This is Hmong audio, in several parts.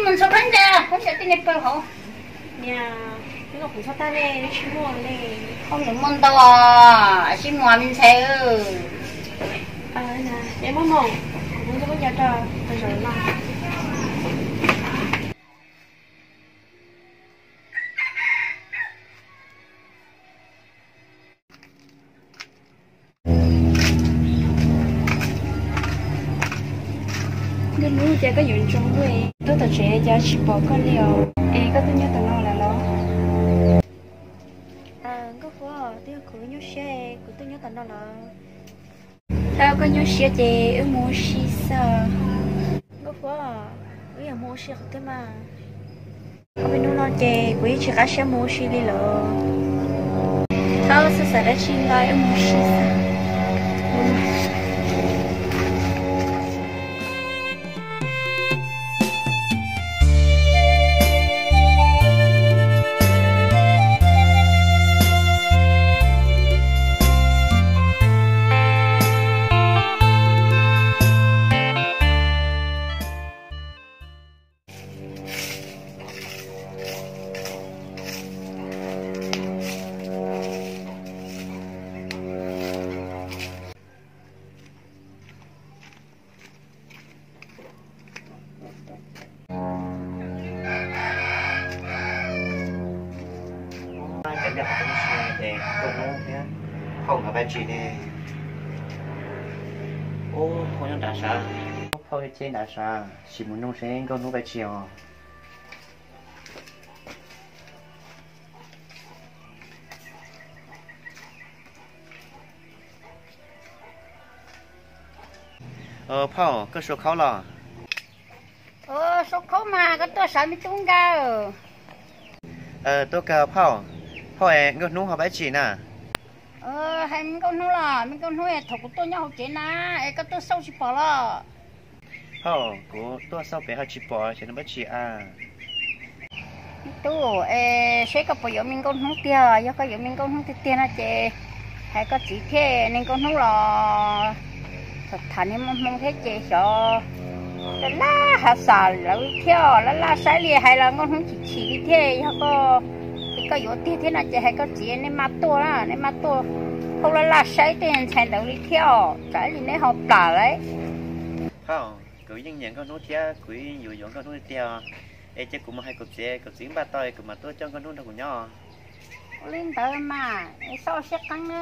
Ntxhua khaub ncaws, khaub ncaws tij niag pawg hauv. Niam, twb los kuv txhob tag li, tsis muaj li. Khaub ncaws muaj ntau, sib muag me ntxhais. Ces muaj mus, kuv muab khaub ncaws rau, rau zaum no. Nkauj Hnub, cas koj yuav ntsoog ua, tuaj tom tsev cas tsis pom koj li os? Es koj tuaj nyob tom no lawm los? Nkauj Hnub, twb yog kuv nyuaj siab, kuv tuaj nyob tom no lawm. Thaum koj nyuaj siab ces wb mus ua si xwb. Nkauj Hnub, wb yuav mus ua si qhov twg mas? Ob peb hnub no ces kuv yeej tsis qab siab mus ua si li lawm. Thaum xav xav dab tsi los wb mus ua si xwb. Cov yog qhov tub si es Nkauj Hnub thiab phauj nkawd pab tsis ne. Ub, phauj nyob nrad sav. Phauj ces nrad sav, sim mus noog seb Nkauj Hnub pab tsis os. Phauj, koj suav khaub los? Suav khaub mas koj tuaj sav me tub nkawd. Tuaj kawg phauj. Phauj es Nkauj Hnub ho pab tsis na? Hais me Nkauj Hnub los, me Nkauj Hnub thaum kuv tuaj nyob hauv tsev na, es koj tuaj xauj tsis pom los? Phauj, kuv tuaj xauj pem ho tsis pom, xyov nws pab tsis a. Me tub, es seb koj puas yuav me Nkauj Hnub tiag, yog koj yuav me Nkauj Hnub tiag tiag no ces hais koj txiv thiab me Nkauj Hnub los tham niag Muaj Hmoo thiab ces xyov laj laj hav xas lawv li thiab, laj laj saib li hais los Nkauj Hnub chim chim li thiab. Yog koj, ces koj yuav tiag thiab no ces hais koj txiv nej maj tuaj na, nej maj tuaj, phauj laj laj saib tej ntxhais ntawd li thiab os, tsam ib ntsis neb ho plam lawm. Phauj, kuv yeej nyiam Nkauj Hnub thiab kuv yeej yuav yuav Nkauj Hnub tiag tiag, es cia kuv mus hais kuv txiv, kuv txiv npaj tau kuv mam tuaj coj Nkauj Hnub nrog kuv nyob. Ua li ntawd mas es xauj siab qeeb na.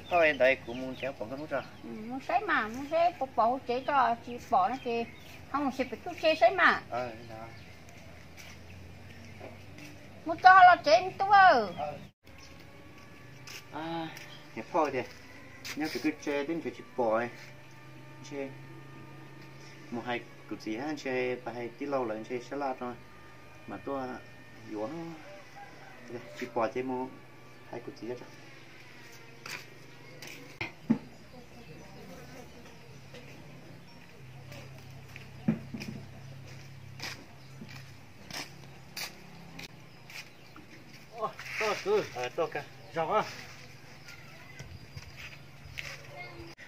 Phauj, ntawd kuv mus nrhiav pom Nkauj Hnub tso. Mus saib mas, mus saib puas pom hauv tsev tso, tsis pom no ces ho mus xyem pem cub tsev saib mas. Mus tso ho los tsev me tub. Niam phauj tias nyob pem cub tsev twb nrhiav tsis pom, ntshe mus hais kuv txiv thiab ntshe pas hais tij laug lawv ntshe sab laj rau mam tuaj yuav. Tsis pom ces mus hais kuv txiv tso.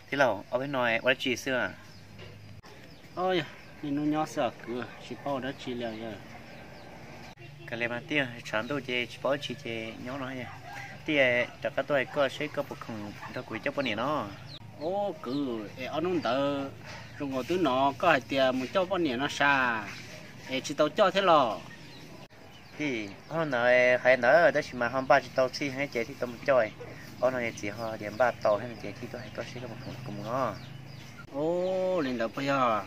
Tij laug, ob peb no ua dab tsi xwb? Niaj hnub nyob xwb kwv, tsis paub ua dab tsi li. Kav liam mas tij, tshav ntuj ces tsis paub dab tsi ces nyob no. Tij, rov qab tuaj hais koj seb koj puas khoom nrog kuv coj poj niam no. Ub kwv, es ob hnub ntawd zoo nkaus twb hnov koj hais tias mus coj poj niam no sas, es tsis tau coj thiab los? Tij, ob hnub ntawd hais ntawd tab sis mas ho npaj tsis tau txhij heev ces thiaj tau mus coj. Ob hnub no txiv ho tias npaj tau thiab no ces thiaj tuaj hais koj seb koj puas khoom nrog kuv mus no. Ub, li ntawd puas yog?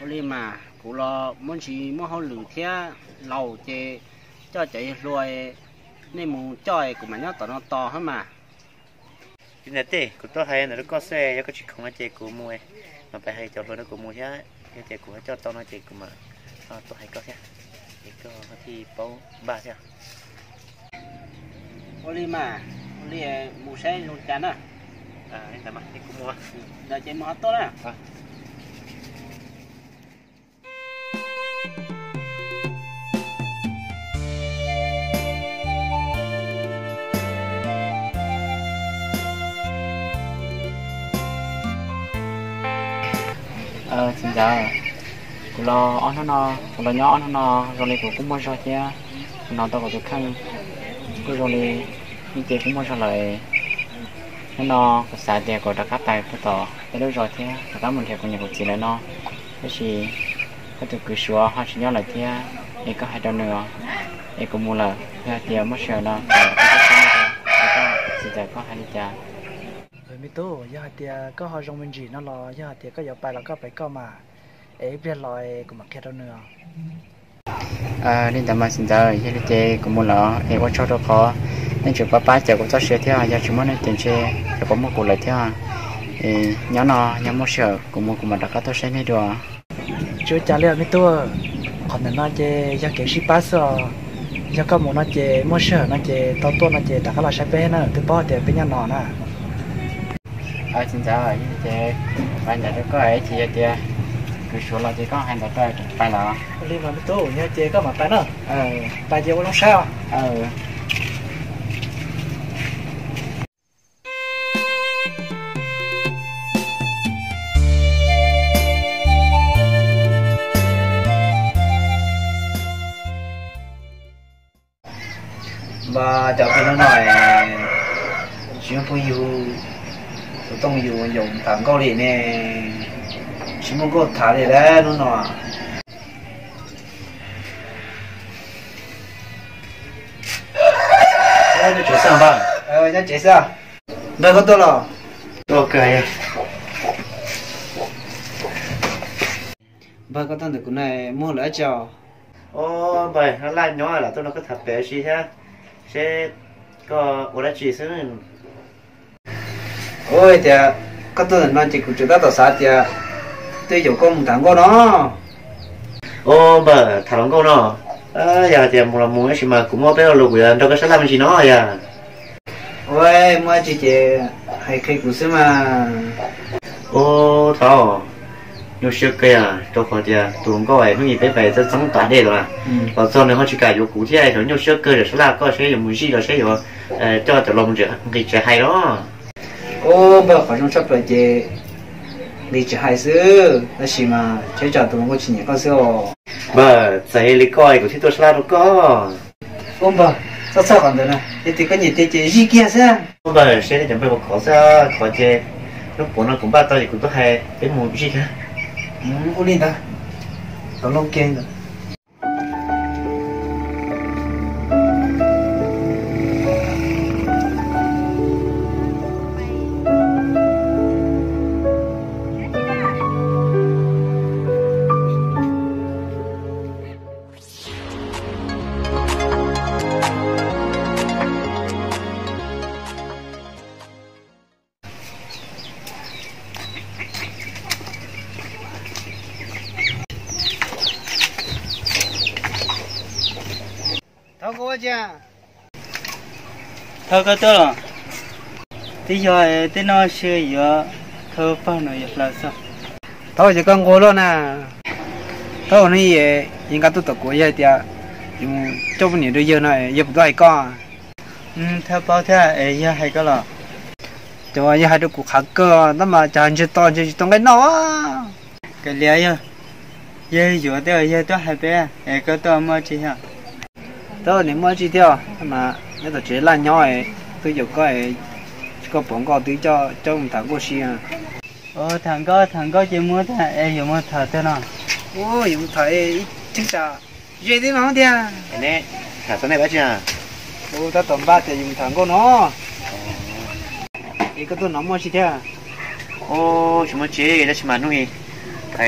Ua li mas kuv los muaj ntsis muaj hauj lwm thiab, laus ces coj cov yawg hluas, nej mus coj kuv mam nyob tom no tos hab mas. Li ntawd tij, kuv tuaj hais ntawd rau koj xwb, yog koj tsis khoom no ces kuv mus, mam pais hais cov hluas nrog kuv mus thiab, yog tias kuv ho coj tau no ces kuv mam tuaj hais koj thiab, es koj thiaj paub npaj thiab. Ua li mas, ua li mus saib zoo cas na. Li ntawd mas kuv mus. Ntawd ces mus ho tuaj na. Txiv ntxawm, Kuv los ob hnub no, kuv los nyob ob hnub no zoo li kuv kuj muaj zog thiab, kuv hnov tau kuv tus kheej kuj zoo li ib ce kuj muaj zog lawm. Hnub no kuv xav tias kuv rov qab pais puag tom peb lub zos thiab rov qab mus nrhiav kuv niam kuv txiv lawm no, tab sis koj tus kwv Suav ho tsis nyob lawm thiab, es koj hais rau nws os, es kuv mus lawm, yog hais tias muaj sij hawm no kuv rov qab tuaj saib nej dua, es koj txiv ntxawm koj hais li cas? Me tub, yog hais tias koj ho zoo me ntsis no los yog hais tias koj yuav pais los koj pais koj mas, es ib pliag los es kuv mam qhia rau nws os. Li ntawd mas txiv ntxawm, yog li ces kuv mus lawm es ua tsaug rau qhov nej tseem pab pab cawm kuv txoj sia thiab, yog tsis muaj nej ces ntshe yuav puas muaj kuv lawm thiab. Es nyob no, yog muaj sij hawm kuv mus kuv mam rov qab tuaj saib nej dua. Tsis ua cas li me tub, qhov ntawm no ces yog kev sib pab xwb os. Yog koj mus no ces muaj sij hawm no ces tau tuaj no ces rov qab los saib peb na, twb paub tias peb nyob no na. Txiv ntxawm, ces pais ntawd rau koj, ces yog tias kwv Suav los ces koj hais ntawd rau pais los. Li mas me tub, yog ces koj mam pais na. Pais ces ua zoo saib os. Npawg, cas hnub no tsis muaj phooj ywg, kuv tooj yus yaum tham nkauj li ne, tsis muaj nkauj tham li lawm hnub no. Nyob tsev xwb npawg? Nyob tsev xwb. Npawg koj tuaj los? Tuaj kawg. Npawg koj tuaj ntawm kuv na, muaj lawm dab tsi os? Os npawg, laj nyob lam tuaj nrog koj tham pem ua si thiab, seb koj ua dab tsi xwb. Ua tias koj tuaj ntawm no ces kuv tseem tab tom xav tias twb yaum koj mus tham nkauj no. Os npawg, tham los nkauj no, yog hais tias mus los mus, tab sis mas kuv muaj peb lo lus kuv yuav nrog koj sab laj me ntsis no yog. Ua, muaj dab tsi ces hais qhia kuv xwb mas. Ub, thaub, nyuaj siab kawg, rau qhov tias tus hluas nkauj hnub ib peb pais txeeb txeeb pas dej los, los txog nws ho tsis kam yuav kuv thiab, nyuaj siab kawg, sab laj koj seb yuav mus zij los seb yuav coj cov laus mus nqis tsev hais los. Ub, npawg, qhov zoo tshaj plaws ces nqis tsev hais xwb, tab sis mas tsam tus hluas nkauj tsis nyiam koj xwb os. Npawg, txawm li koj kuv thiaj tuaj sab laj rau koj. Ub npawg, txhob txhawj qhov ntawd na, yog tias koj nyiam tiag ces zij kiag xwb. Ub npawg, seb nej cov npawg puas khov xwb, khov ces hnub puav no kuv npaj tau ces kuv tuaj hais peb mus zij kiag. Ua li ntawd, tau loo kiag ntawd. Thov koj ua tsi? Thov koj tuaj los. Twb yog tej no sib yuav, thov pog no yuav hlaws xwb. Thov ces koj nquag luaj na. Thov ua no, yeej nqa tuaj tom kuv, yog hais tias yus coj poj niam rau yawg no yawg puas tuaj hais koj? Thov paub thiab, yawg hais koj los? Cov yawg hais rau kuv qhov kawg, tab mas cas ntshe tsis tau nqaij noj. Kav liam yog, yawg yuav tej yawg tuaj hais peb, es koj tuaj muaj tsi thiab? Tab sis muaj tsi thiab, tab mas nyob tom tsev laj nyob, twb yaum koj, koj puas nkauj twb coj mus tham nkauj si. Tham nkauj, tham nkauj ces muab tag es yuav mus tham twg no? Yuav mus tham ib cheeb tsam ze thiab no tiag. Tham txog nej dab tsi? Kuv tab tom npaj tias yuav mus tham nkauj no. Es koj tuaj no muaj tsi thiab? Tsis muaj tsi, tab sis mas hnub i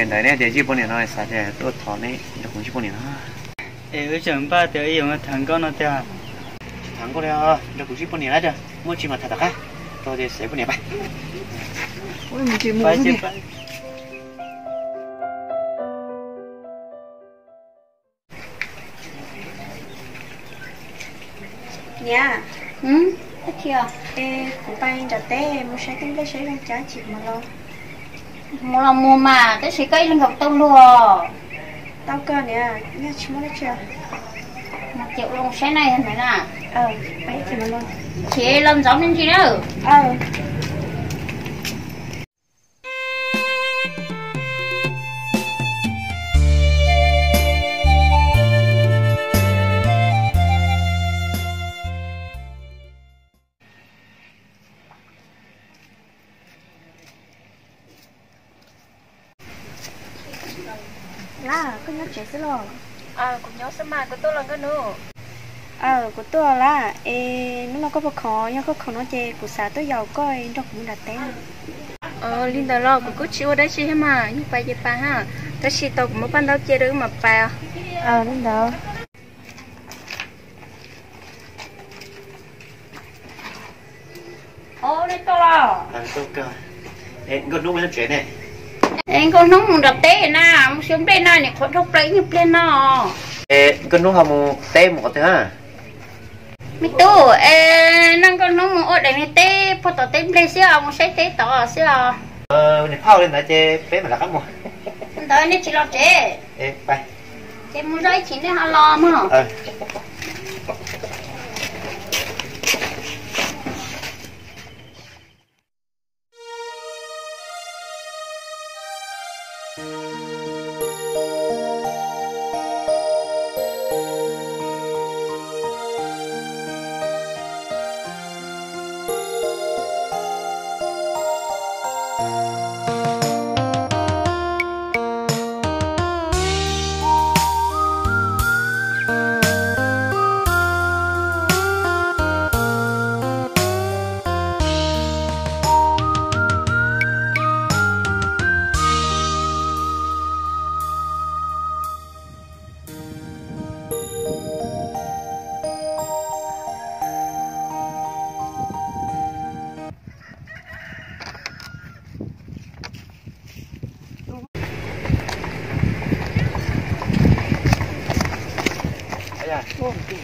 ntawd neb tias zij poj niam no xav tias tuaj thov neb nrog kuv zij poj niam no. Es wb tseem npaj tias wb yuav mus tham nkauj no tiag. Tham nkauj li, nrog kuv zij poj niam na, muaj tsi mas tham tom qab, rau tias xav poj niam pab. Niam, kuv pais nram teb mus saib tej nplej saib zoo cas tsis mus los. Mus los mus mas, tab sis koj ib leeg nkaum tau luag. Tau kawg niam, yog tsis muaj dab tsi. Ces ua zoo saib na, yog ntawd na. Ces los ntxov me ntsis na. Laj, koj nyob tsev xwb los? Kuv nyob xwb mas, koj tuaj los Nkauj Hnub? Aw, kuv tuaj lawm es hnub no koj puas khoom? Yog koj khoom no ces kuv xav tuaj yaum koj nrog kuv mus nram teb. Li ntawd los kuv kuj tsis ua dab tsi thiab mas, yog pais ces pais ha, tab sis tos kuv muab paj ntaub cia rau wb mam pais os. Li ntawd. Nkauj Hnub mus nram teb na, mus xyuas nplej na, nim qhuav dhau plaws ib nyuag pliag no. Nkauj Hnub ho mus teb mus qhov twg? Me tub, es nag Nkauj Hnub mus ua daim niag teb puag tom teb nplej xwb os, mus saib teb tod xwb os. Niam phauj, li ntawd ces peb mam rov qab mus. Ntawd nej tsis los tsev? Ces mus zov ib chim nej ho los mog.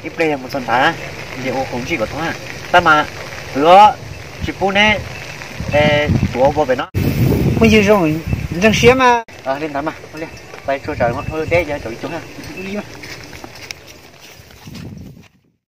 Ib pliag yog mus txog nrad, ces ua qhov ntsij kom tau na. Tab mas wb tsis pub neb tuav ua pem no. Phooj ywg zoo ntseeg siab mas. Li ntawd mas, pais tsuag tsam dhau deb ces caum ib tug na.